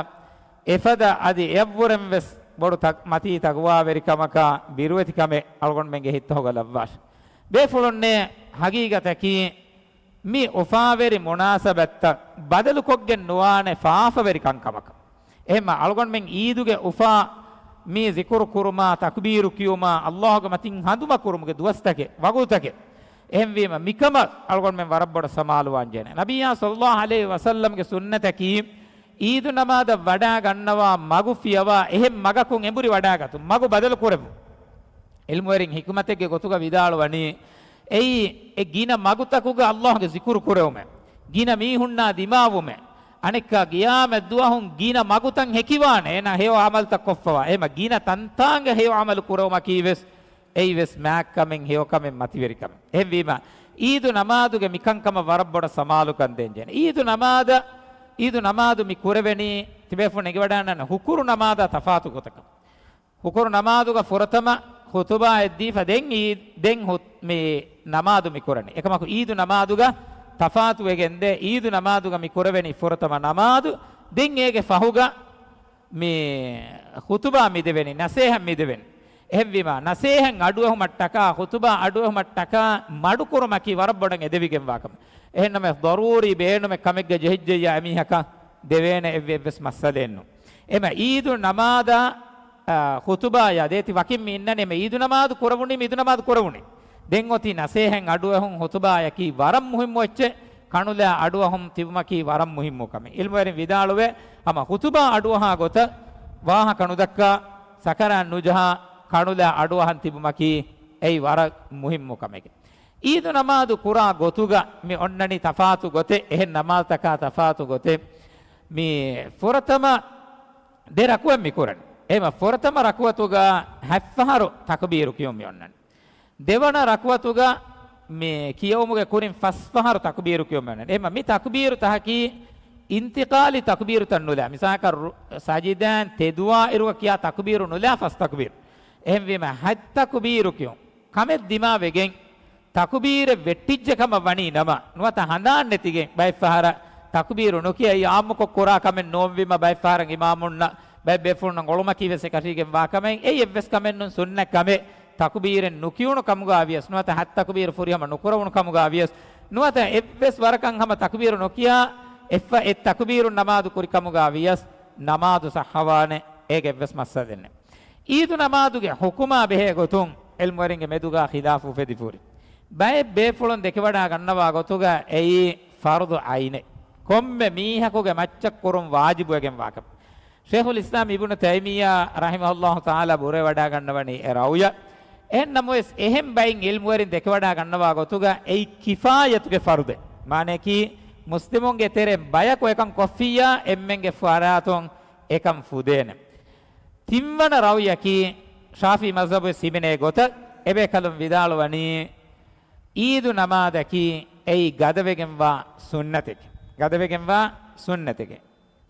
އެފަދަ އަދި އެއަށްވުރެން ވެސް ބޮޑު ތަ-، މަތީ ތަޤްވާވެރިކަމަކާ ބިރުވެތިކަމެއް އަޅުގަނޑުމެންގެ ހިތްތަކުގަ ލައްވާށި. ބޭފުޅުންނޭ، ޙަޤީޤަތަކީ މި އުފާވެރި މުނާސަބަތްތައް ބަދަލުކޮށްގެން ނުވާނެ ފާފަވެރި ކަންކަމަކަށް. އެހެންމަ އަޅުގަނޑުމެން އީދުގެ އުފާ މި ޒިކުރު ކުރުމާ، ތަކުބީރު ކިޔުމާ، ﷲގެ މަތިން ހަނދުމަ ކުރުމުގެ ދުވަސްތަކެއް، ވަގުތުތަކެއް. އެހެންވީމަ، މިކަމަށް އަޅުގަނޑުމެން ވަރަށް ބޮޑަށް ސަމާލުވާން ޖެހޭނެ. ނަބިއްޔާ ޞައްލައްލާހު ޢަލައިހި ވަސައްލަމްގެ ސުންނަތަކީ، އީދު ނަމާދަށް ވަޑާ ގަންނަވާ މަގު ފިޔަވާ، އެހެން މަގަކުން އެނބުރި ވަޑާގަތުން، މަގު ބަދަލު ކުރެއްވުން. ޢިލްމުވެރިން ޙިކުމަތެއްގެ ގޮތުގަ ވިދާޅުވަނީ، އެއީ އެ ގިނަ މަގުތަކުގަ ﷲގެ ޒިކުރު ކުރެވުމެއް، ގިނަ މީހުންނާ ދިމާވުމެއް، އަނެއްކާ ޤިޔާމަތް ދުވަހުން ގިނަ މަގުތައް ހެކިވާނެ، އޭނާ ހެޔޮ ޢަމަލުތައް ކޮށްފަވާ. އެހެމަ ގިނަ ތަންތާނގެ ހެޔޮ ޢަމަލު ކުރެވުމަކީ ވެސް، އެއީ ވެސް މާތްކަމެއް، ހެޔޮކަމެއް، މަތިވެރިކަމެއް. އެހެންވީމަ، އީދު ނަމާދުގެ މިކަންކަމަށް ވަރަށް ބޮޑަށް ސަމާލުކަން ދޭންޖެހޭނެ. އީދު ނަމާދަށް، އީދު ނަމާދު މި ކުރެވެނީ، ތިބޭފުޅުން އެނގިވަޑާންނަން ހުކުރު ނަމާދާ ތަފާތު ގޮތަކަށް. ހުކުރު ނަމާދުގަ ފުރަތަމަ ޚުތުބާއެއް ދީފަ ދެން އީ-، ދެން ހު-، މި ނަމާދު މި ކުރަނީ. އެކަމަކު އީދު ނަމާދުގަ ތަފާތުވެގެންދޭ. އީދު ނަމާދުގަ މި ކުރެވެނީ ފުރަތަމަ ނަމާދު، ދެން އޭގެ ފަހުގަ މި ޚުތުބާ މި ދެވެނީ، ނަސޭހަތް މި ދެވެނީ. އެހެންވީމަ، ނަސޭހަތް އަޑުއެހުމަށްޓަކާ، ޚުތުބާ އަޑުއެހުމަށްޓަކާ މަޑުކުރުމަކީ ވަރަށް ބޮޑަށް އެދެވިގެންވާ ކަމެއް. އެހެންނަމަވެސް، ޟަރޫރީ ބޭނުމެއް ކަމެއްގަ ޖެހިއްޖެއްޔާ އެމީހަކަށް ދެވޭނެ އެއްވެ-، އެއްވެސް މައްސަލައެއް ނޫން. އެމަ އީދު ނަމާދާ، އާ، ޚުތުބާޔާ ދޭތި ވަކިން މި އިންނަނީ، އެމަ އީދު ނަމާދު ކުރެވުނީ، މި އީދު ނަމާދު ކުރެވުނީ. ދެން އޮތީ ނަސޭހަތް އަޑުއެހުން. ޚުތުބާޔަކީ ވަރަށް މުހިއްމު އެއްޗެއް، ކަނުލާ އަޑުއަހުން ތިބުމަކީ ވަރަށް މުހިއްމު ކަމެއް. ޢިލްމުވެރިން ވިދާޅުވޭ، ހަމަ ޚުތުބާ އަޑުއަހާ ގޮތަށް ވާހަކަ ނުދައްކާ، ސަކަރާތް ނުޖަހާ، ކަނުލާ އަޑުއަހަން ތިބުމަކީ އެއީ ވަރަށް މުހިއްމު ކަމެކެ. އީދު ނަމާދު ކުރާ ގޮތުގަ މި އޮންނަނީ ތަފާތު ގޮތެއް، އެހެން ނަމާދުތަކާ ތަފާތު ގޮތެއް. މި ފުރަތަމަ ދެ ރަކުޢަތް މި ކުރަނީ. އެހެމަ ފުރަތަމަ ރަކުޢަތުގަ ހަތްފަހަރު ތަކުބީރު ކިޔުން މި އޮންނަނީ. ދެވަނަ ރަކުޢަތުގަ މި ކިޔެވުމުގެ ކުރިން ފަސްފަހަރު ތަކުބީރު ކިޔުމެއް ނެތް. އެހެން މި ތަކުބީރު ތަކަކީ އިންތިޤާލީ ތަކުބީރުތައް ނުލާ. މިސާލަކަށް ރު-، ސަޖިދާއިން ތެދުވާ އިރުގަ ކިޔާ ތަކުބީރު ނުލާ ފަސް ތަކުބީރު. އެހެންވީމަ ހަތް ތަކުބީރު ކިޔުން ކަމެއް ދިމާވެގެން ތަކުބީރެއް ވެއްޓިއްޖެ ކަމަށް ވަނީ ނަމަ، ނުވަތަ ހަނދާން ނެތިގެން ބައެއްފަހަރަށް ތަކުބީރު ނުކިޔައި އާއްމުކޮށް ކުރާ ކަމެއް ނޫންވީމަ، ބައެއްފަހަރަށް އިމާމުންނަށް ބައެއް ބޭފުޅުންނަށް އޮޅުމަކީ ވެސް އެކަށީގެން ވާ ކަމެއް. އެއީ އެއްވެސް ކަމެއް ނޫން، ސުންނަތް ކަމެއް. ތަކުބީރެއް ނުކިޔުނު ކަމުގަ ވިޔަސް، ނުވަތަ ހަތް ތަކުބީރު ފުރިހަމަ ނުކުރެވުނު ކަމުގަ ވިޔަސް، ނުވަތަ އެއްވެސް ވަރަކަށް ހަމަ ތަކުބީރު ނުކިޔާ، އެއްފަ އެއް ތަކުބީރުން ނަމާދު ކުރި ކަމުގަ ވިޔަސް، ނަމާދު ޞައްޙަވާނެ، އޭގެ އެއްވެސް މައްސަލައެއް ނެތް. އީދު ނަމާދުގެ ޙުކުމާ ބެހޭ ގޮތުން ޢިލްމުވެރިންގެ މެދުގަ ޚިލާފު އުފެދިފަ ހުރި. ބައެއް ބޭފުޅުން ދެކެވަޑާ ގަންނަވާ ގޮތުގަ އެއީ ފަރުޟު ޢައިނެއް. ކޮންމެ މީހަކުގެ މައްޗަށް ކުރުން ވާޖިބުވެގެން ވާކަމެއް. ޝޭޚުލް އިސްލާމް އިބްނު ތައިމިއްޔާ ރަޙިމަހުﷲ ތަޢާލާ ބުރަވެވަޑާ ގަންނަވަނީ އެ ރައުޔަށް. އެހެން ނަމަވެސް، އެހެން ބައިން ޢިލްމުވެރިން ދެކެވަޑާ ގަންނަވާ ގޮތުގަ އެއީ ކިފާޔަތުގެ ފަރުޟެއް. މާނަޔަކީ، މުސްލިމުންގެ ތެރެއިން ބަޔަކު އެކަން ކޮށްފިއްޔާ، އެންމެންގެ ފަރާތުން އެކަން ފުދޭނެ. ތިންވަނަ ރައުޔަކީ، ޝާފިޢީ މަޒްހަބުވެސް ހިމެނޭ ގޮތަށް، އެބޭކަލުން ވިދާޅުވަނީ، އީދު ނަމާދަކީ އެއީ ގަދަވެގެންވާ ސުންނަތެކެ. ގަދަވެގެންވާ ސުންނަތެކެ.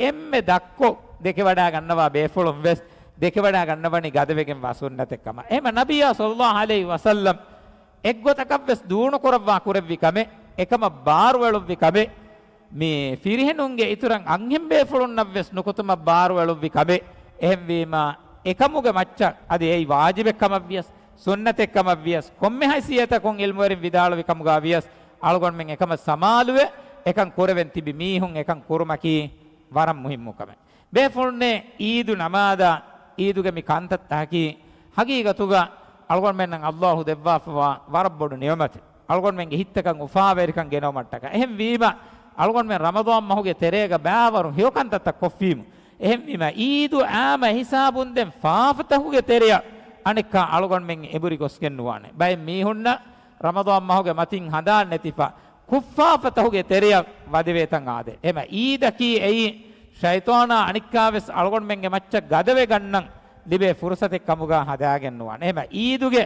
އެންމެ ދަށްކޮށް ދެކެވަޑާ ގަންނަވާ ބޭފުޅުން ވެސް ދެކެވަޑާ ގަންނަވަނީ ގަދަވެގެންވާ ސުންނަތެއް ކަމަށް. އެހެމަ ނަބިއްޔާ ޞައްލައްލާހު ޢަލައިހި ވަސައްލަމް އެއްގޮތަކަށް ވެސް ދޫނުކުރައްވާ ކުރެއްވި ކަމެއް، އެކަމަށް ބާރުއެޅުއްވި ކަމެއް، މި ފިރިހެނުންގެ އިތުރަށް އަންހެން ބޭފުޅުންނަށް ވެސް ނުކުތުމަށް ބާރުއެޅުއްވި ކަމެއް. އެހެންވީމަ، އެކަމުގެ މައްޗަށް އަދި އެއީ ވާޖިބެއް ކަމަށް ވިޔަސް، ސުންނަތެއް ކަމަށް ވިޔަސް، ކޮންމެ ހައިސިއްޔަތަކުން ޢިލްމުވެރިން ވިދާޅުވި ކަމުގަ ވިޔަސް، އަޅުގަނޑުމެން އެކަމަށް ސަމާލުވެ، އެކަން ކުރެވެން ތިބި މީހުން އެކަން ކުރުމަކީ ވަރަށް މުހިއްމު ކަމެއް. ބޭފުޅުންނޭ، އީދު ނަމާދާ، އީދުގެ މި ކަންތައްތަކަކީ ހަގީގަތުގަ އަޅުގަނޑުމެންނަށް އައްލާހު ދެއްވާފަވާ ވަރަށް ބޮޑު ނިޢުމަތެއް. އަޅުގަނޑުމެންގެ ހިތްތަކަށް އުފާވެރިކަން ގެނައުމަށްޓަކާ. އެހެންވީމަ، އަޅުގަނޑުމެން ރަމަޟާން މަހުގެ ތެރޭގަ ބައިވަރު ހެޔޮ ކަންތައްތައް ކޮށްފީމު. އެހެންވީމަ، އީދު އާމަ ހިސާބުން ދެން ފާފަތަކުގެ ތެރެއަށް އަނެއްކާ އަޅުގަނޑުމެން އެނބުރި ގޮސްގެން ނުވާނެ. ބައެއް މީހުންނަށް ރަމަޟާން މަހުގެ މަތިން ހަނދާން ނެތިފަ، ކުށްފާފަތަކުގެ ތެރެއަށް ވަދެވޭތަން އާދޭ. އެހެމަ އީދަކީ އެއީ ޝައިޠާނާ އަނެއްކާވެސް އަޅުގަނޑުމެންގެ މައްޗަށް ގަދަވެގަންނަން ލިބޭ ފުރުސަތެއް ކަމުގަ ހަދާގެން ނުވާނެ. އެހެމަ އީދުގެ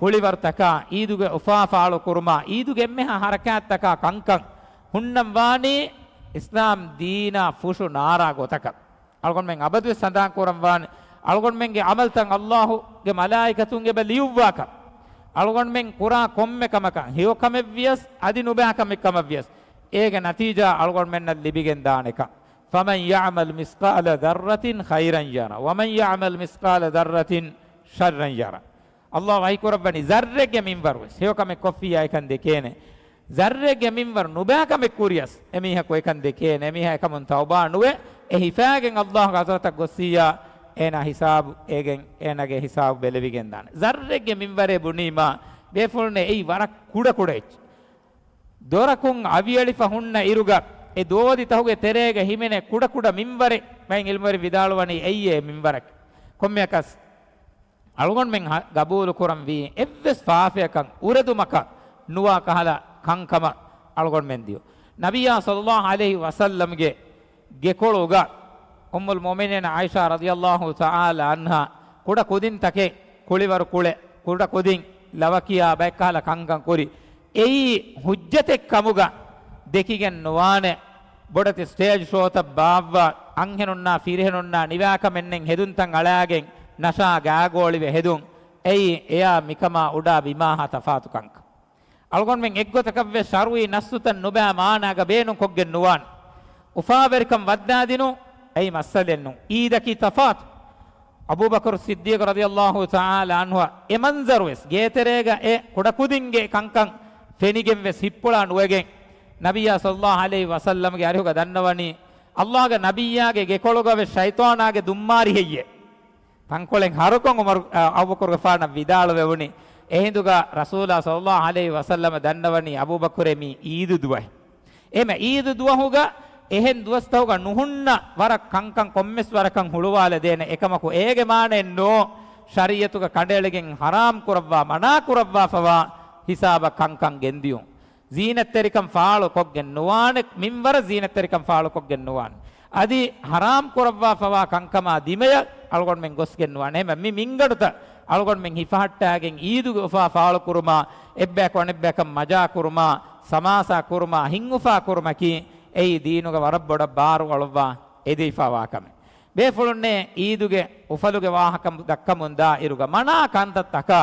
ކުޅިވަރުތަކާ، އީދުގެ އުފާ ފާޅު ކުރުމާ، އީދުގެ އެންމެހާ ހަރަކާތްތަކާ ކަންކަން ހުންނަން ވާނީ އިސްލާމް ދީނާ ފުށު ނާރާ ގޮތަކަށް. އަޅުގަނޑުމެން އަބަދުވެސް ސަނދާން ކުރަން ވާނެ، އަޅުގަނޑުމެންގެ ޢަމަލްތައް އައްލާހުގެ މަލާއިކަތުން އެބަ ލިޔުއްވާކަން. އަޅުގަނޑުމެން ކުރާ ކޮންމެ ކަމަކަށް، ހެޔޮ ކަމެއްވިޔަސް، އަދި ނުބައި ކަމެއް ކަމަށްވިޔަސް، އޭގެ ނަތީޖާ އަޅުގަނޑުމެންނަށް ލިބިގެން ދާނެކަން. فَمَنْ يَعْمَلْ مِثْقَالَ ذَرَّةٍ خَيْرًا يَرَهُ وَمَنْ يَعْمَلْ مِثْقَالَ ذَرَّةٍ شَرًّا يَرَهُ. އައްލާހު ވަޙީކުރައްވަނީ، ޒައްރެއްގެ މިންވަރުވެސް ހެޔޮ ކަމެއް ކޮށްފިއްޔާ އެކަން ދެކޭނެ. ޒައްރެއްގެ މިންވަރު ނުބައި ކަމެއް ކުރިޔަސް، އެމީހަކު އެކަން ދެކޭނެ. އެމީހާ އެކަމުން ތައުބާ ނުވެ، އެ ހިފާގެން އައްލާހުގެ ޙަޟްރަތަށް ގޮއްސިއްޔާ، އޭނާ ހިސާބު، އޭގެން އޭނާގެ ހިސާބު ބެލެވިގެން ދާނެ. ޒައްރެއްގެ މިންވަރޭ ބުނީމާ، ބޭފުޅުންނޭ، އެއީ ވަރަށް ކުޑަ ކުޑަ އެއްޗެއް. ދޮރަކުން އަވިއެޅިފަ ހުންނަ އިރުގަ، އެ ދޯދިތަކުގެ ތެރޭގަ ހިމެނޭ ކުޑަކުޑަ މިންވަރެއް، ބައެއް ޢިލްމުވެރިން ވިދާޅުވަނީ އެއީ އެ މިންވަރަކީ. ކޮންމެއަކަސް އަޅުގަނޑުމެން ހަ-، ގަބޫލު ކުރަންވީ އެއްވެސް ފާފަޔަކަށް އުރެދުމަކަށް ނުވާ ކަހަލަ ކަންކަމަށް އަޅުގަނޑުމެން ދިޔުން. ނަބިއްޔާ ޞައްލައްލާހު ޢަލައިހި ވަސައްލަމްގެ ގެކޮޅުގަ އުއްމުލް މުއުމިނީން ޢާއިޝާ ރަޟިޔައްލާހު ތަޢާލާ ޢަންހާ ކުޑަ ކުދިންތަކެއް، ކުޅިވަރު ކުޅެ، ކުޑަ ކުދިން ލަވަކިޔާ ބައެއްކަހަލަ ކަންކަން ކުރި. އެއީ ޙުއްޖަތެއް ކަމުގަ ދެކިގެން ނުވާނެ. ބޮޑެތި ސްޓޭޖް ޝޯތައް ބާއްވާ، އަންހެނުންނާ ފިރިހެނުންނާ ނިވާކަމެއްނެތް ހެދުންތައް އަޅާގެން ނަޝާ ގާގޯޅިވެ ހެދުން. އެއީ އެޔާ މިކަމާ އުޑާ ބިމާހާ ތަފާތު ކަންކަން. އަޅުގަނޑުމެން އެއްގޮތަކަށްވެސް ޝަރުޢީ ނައްޞުތައް ނުބައި މާނާގަ ބޭނުން ކޮށްގެން ނުވާން. އުފާވެރިކަން ވައްދާދިނުން އެއީ މައްސަލައެއް ނޫން. އީދަކީ ތަފާތު. އަބޫބަކުރު ޞިއްދީޤު ރަޟިޔައްލާހު ތަޢާލާ ޢަންހުއަށް އެ މަންޒަރުވެސް، ގޭތެރޭގަ އެ ކުޑަކުދިންގެ ކަންކަން ފެނިގެންވެސް ހިއްޕުޅާ ނުވެގެން، ނަބިއްޔާ ޞައްލައްލާހު ޢަލައިހި ވަސައްލަމްގެ އަރިހުގަ ދަންނަވަނީ، އައްލާހުގެ ނަބިއްޔާގެ ގެކޮޅުގަވެސް ޝައިޠާނާގެ ދުންމާރި ހެއްޔޭ؟ ތަންކޮޅެއް ހަރުކޮށް ޢުމަރު، އަ، އަބޫބަކުރުގެފާނަށް ވިދާޅުވެވުނީ. އެހިނދުގަ ރަސޫލާ ޞައްލައްލާހު ޢަލައިހި ވަސައްލަމަ ދަންނަވަނީ އަބޫބަކުރޭ މީ އީދު ދުވަހެއް. އެހެމަ އީދު ދުވަހުގަ އެހެން ދުވަސްތަކުގަ ނުހުންނަ ވަރަށް ކަންކަން ކޮންމެސް ވަރަކަށް ހުޅުވާލަދޭނެ. އެކަމަކު އޭގެ މާނައެއް ނޯ، ޝަރީޢަތުގަ ކަނޑައެޅިގެން ޙަރާމް ކުރައްވާ، މަނާ ކުރައްވާފަވާ ހިސާބަށް ކަންކަން ގެންދިޔުން. ޒީނަތްތެރިކަން ފާޅު ކޮށްގެން ނުވާނެ، މިންވަރަށް ޒީނަތްތެރިކަން ފާޅު ކޮށްގެން ނުވާނެ. އަދި ޙަރާމް ކުރައްވާފަވާ ކަންކަމާ ދިމަޔަށް އަޅުގަނޑުމެން ގޮސްގެން ނުވާނެ. އެހެމަ މި މިންގަނޑުތައް އަޅުގަނޑުމެން ހިފަހައްޓާގެން އީދުގެ އުފާ ފާޅު ކުރުމާ، އެއްބަޔަކު އަނެއްބަޔަކަށް މަޖާ ކުރުމާ، ސަމާސާ ކުރުމާ، ހިތްއުފާ ކުރުމަކީ އެއީ ދީނުގަ ވަރަށް ބޮޑަށް ބާރު އަޅުއްވާ އެދިފަވާ ކަމެއް. ބޭފުޅުންނޭ އީދުގެ އުފަލުގެ ވާހަކަ ދައްކަމުން ދާ އިރުގަ މަނާ ކަންތައްތަކާ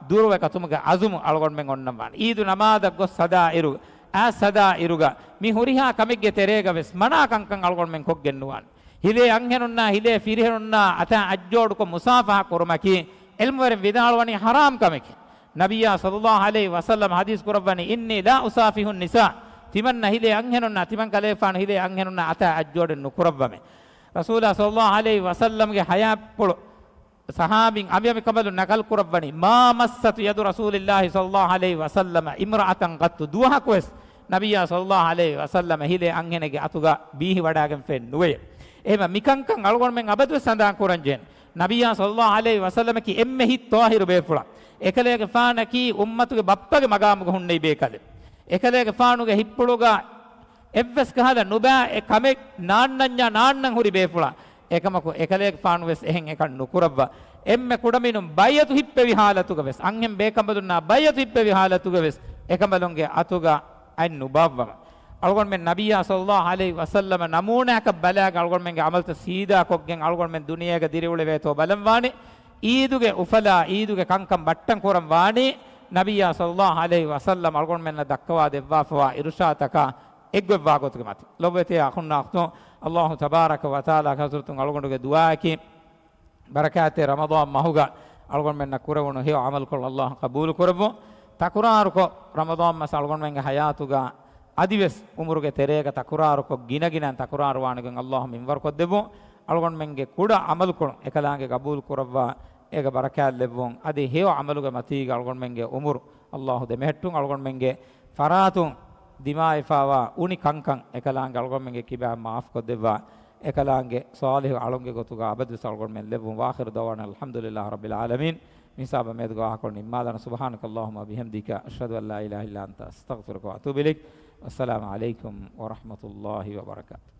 ދުރުވެ ކަތުމުގެ އަޒުމު އަޅުގަނޑުމެން އޮންނަން ވާނެ. އީދު ނަމާދަށް ގޮސް ހަދާ އިރުގަ، އައިސް ހަދާ އިރުގަ މި ހުރިހާ ކަމެއްގެ ތެރޭގަ ވެސް މަނާ ކަންކަން އަޅުގަނޑުމެން ކޮށްގެން ނުވާނެ. ހިލޭ އަންހެނުންނާ ހިލޭ ފިރިހެނުންނާ އަތާ އަތްޖޯޑުކޮށް މުސާފަހާ ކުރުމަކީ އިލްމުވެރިން ވިދާޅުވަނީ ޙަރާމް ކަމެކޭ. ނަބިއްޔާ ޞައްލައްލާހު ޢަލައިހި ވަސައްލަމަ ޙަދީޘް ކުރައްވަނީ، "إني لا أصافح النساء." ތިމަންނަ ހިލޭ އަންހެނުންނާ، ތިމަން ކަލޭގެފާނު ހިލޭ އަންހެނުންނާ އަތާ އަތްޖޯޑެއް ނުކުރައްވަމޭ. ރަސޫލާ ޞައްލައްލާހު ޢަލައިހި ވަސައްލަމްގެ ޙަޔާތްޕުޅު ޞަޙާބީން އަނބިއަނބިކަނބަލުން ނަޤަލް ކުރައްވަނީ، "ما مست يد رسول الله صلى الله عليه وسلم امرأة قط." ދުވަހަކުވެސް ނަބިއްޔާ ޞައްލައްލާހު ޢަލައިހި ވަސައްލަމަ ހިލޭ އަންހެނެއްގެ އަތުގަ ބީހިވަޑާގެންފައެއް ނުވެޔޭ. އެހެމަ މިކަންކަން އަޅުގަނޑުމެން އަބަދުވެސް ހަނދާން ކުރަންޖެހޭނެ. ނަބިއްޔާ ޞައްލައްލާހު ޢަލައިހި ވަސައްލަމަކީ އެންމެ ހިތް ޠާހިރު ބޭފުޅާ. އެކަލޭގެފާނަކީ އުއްމަތުގެ ބައްޕަގެ މަގާމުގަ ހުންނެވި ބޭކަލެއް. އެކަލޭގެފާނުގެ ހިތްޕުޅުގަ އެއްވެސް ކަހަލަ ނުބައި އެ ކަމެއް ނާންނަންޏާ ނާންނަން ހުރި ބޭފުޅާ. އެކަމަކު އެކަލޭގެފާނުވެސް އެހެން އެކަން ނުކުރައްވާ. އެންމެ ކުޑަމިނުން ބައިއަތު ހިއްޕެވި ޙާލަތުގަވެސް، އަންހެން ބޭކަނބަލުންނާ ބައިއަތު ހިއްޕެވި ޙާލަތުގަވެސް، އެކަނބަލުންގެ އަތުގަ އަތް ނުބާއްވަމަ. އަޅުގަނޑުމެން ނަބިއްޔާ ޞައްލައްލާހު ޢަލައިހި ވަސައްލަމަ ނަމޫނާއަކަށް ބަލާގެން އަޅުގަނޑުމެންގެ ޢަމަލުތައް ސީދާ ކޮށްގެން އަޅުގަނޑުމެން ދުނިޔޭގަ ދިރިއުޅެވޭތޯ ބަލަން ވާނީ. އީދުގެ އުފަލާ، އީދުގެ ކަންކަން ބައްޓަން ކުރަން ވާނީ، ނަބިއްޔާ ޞައްލައްލާހު ޢަލައިހި ވަސައްލަމަ އަޅުގަނޑުމެންނަށް ދައްކަވާ ދެއްވާފަވާ އިރުޝާދުތަކާ އެއްގޮތްވާ ގޮތުގެ މަތި. ލޮބުވެތި އަޚުންނާ އުޚްތުން، އައްލާހު ތަބާރަކަ ވަތަޢާލާގެ ޙަޟްރަތުން އަޅުގަނޑުގެ ދުޢާއަކީ، ބަރަކާތްތެރި ރަމަޟާން މަހުގަ އަޅުގަނޑުމެންނަށް ކުރެވުނު ހެޔޮ ޢަމަލުކޮޅު އައްލާހު ޤަބޫލު ކުރެއްވުން. ތަކުރާރުކޮށް، ރަމަޟާން މަސް އަޅުގަނޑުމެންގެ ޙަޔާތުގަ އަދިވެސް އުމުރުގެ ތެރޭގަ ތަކުރާރުކޮށް، ގިނަގިނައިން ތަކުރާރުވާނެގޮތް އައްލާހު މިންވަރުކޮށްދެއްވުން. އަޅުގަނޑުމެންގެ ކުޑަ ޢަމަލުކޮޅު އެކަލާނގެ ގަބޫލު ކުރައްވާ، އޭގަ ބަރަކާތް ލެއްވުން. އަދި ހެޔޮ ޢަމަލުގެ މަތީގަ އަޅުގަނޑުމެންގެ އުމުރު އައްލާހު ދެމެހެއްޓުން. އަޅުގަނޑުމެންގެ ފަރާތުން ދިމާވެފާވާ އުނި ކަންކަން އެކަލާނގެ އަޅުގަނޑުމެންގެ ކިބައިން މާފުކޮށްދެއްވާ. އެކަލާނގެ ޞާލިޙު އަޅުންގެ ގޮތުގަ އަބަދުވެސް އަޅުގަނޑުމެން ލެއްވުން. وآخر دعوانا أن الحمد لله رب العالمين. މިހިސާބަށް މިއަދުގެ ވާހަކަކޮޅު ނިންމާލަން. سبحانك اللهم وبحمدك، أشهد أن لا إله إلا أنت، أستغفرك وأتوب إليك. والسلام عليكم ورحمة الله وبركاته.